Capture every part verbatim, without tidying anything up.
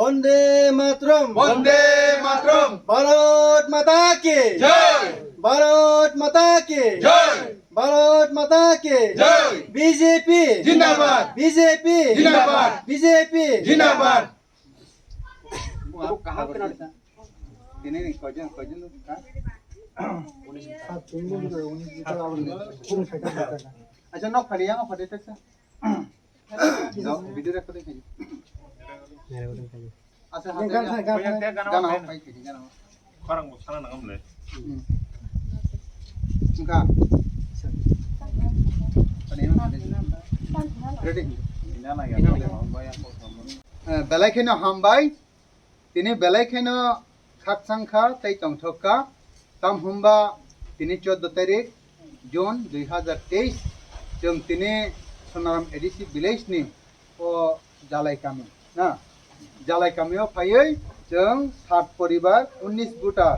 Bande Mataram! Bande Mataram! Bharat Mata ki! Jai! Bharat Mata ki! Jai! Bharat Mata ki! Jai! B J P! Jindabad! B J P! Jindabad! B J P! Jindabad! Tini ni koijon, koijon ka? Acha, nok phari yang phari tak sa. Video recording khai. Acha, gana, gana, gana, gana, gana. Khorang bo sana nangam le. Engka. Ready. Belai kheno hambai. Tini belai kheno khakchang kha tei tongthok kha, tam hwnba tini chordo tarik June dui hazar teis, chwng tini Sonaram A D C village ni o Jalai kami, na? Jalai kami o phaiwi chwng sat poribar, unnish voter,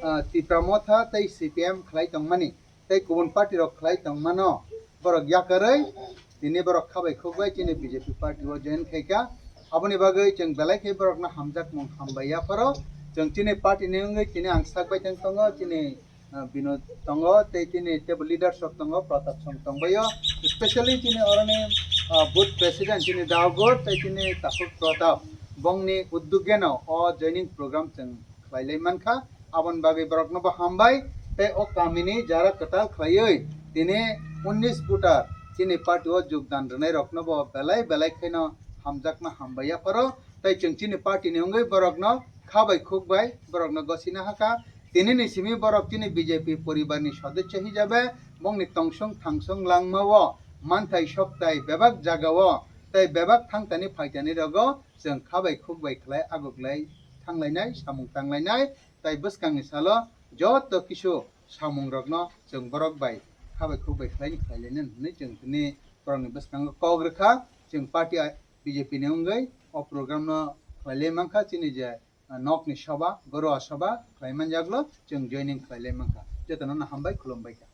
ah, Tipra Motha tei C P M khlai tongmani. Tei kubun party rok khlai tongmano, borok yakarwi tini borok khabai khukbai chini B J P party o join khaikha. Aboni bagwi chwng belai khe borokno hamjakmung hambai yapharo. Chwng chini party ni wngwi tini ang sak bai tong tongo, chini, ah, Binod tongo, tei chini table leaders rok tongo, Pratap song tongbaio, specially chini oroni, ah, booth president chini Daogur tei chini Takhuk Pratap bongni uddugeno o joining program chwng khlailai mankha. Aboni bagwi borokno bo hambai tei o kamini jara kwtal khlaiwi tini unnish voter chini party o jogdan rwnairokno bo belai belai kheno hamjakma hambai yapharo. Tei chwng chini party ni wngwi borokno khabai khukbai borokno gosina hakha. Tini ni simi borok chini B J P poribar ni sodosyo hisabe bongni tongsong thangsong langma o manthai soktai bebak jaga o tei bebak thangtani phaitani rogo chwng khabai khukbai khlai agoklai thanglainai, samung tanglainai, tei bwskangni salo joto kisu samungrokno chwng borok bai khabai khukbai khlaini khlailainani hwnwi chwng tini borokni bwskango kok rwkha. Chwng party B J P ni wngwi o program no khlailai mankha, chini je, ah, nokni soba, Garuwa soba khlai manjaklo chwng joining khlailai mankha. Jotono no hambai, khulumbai kha.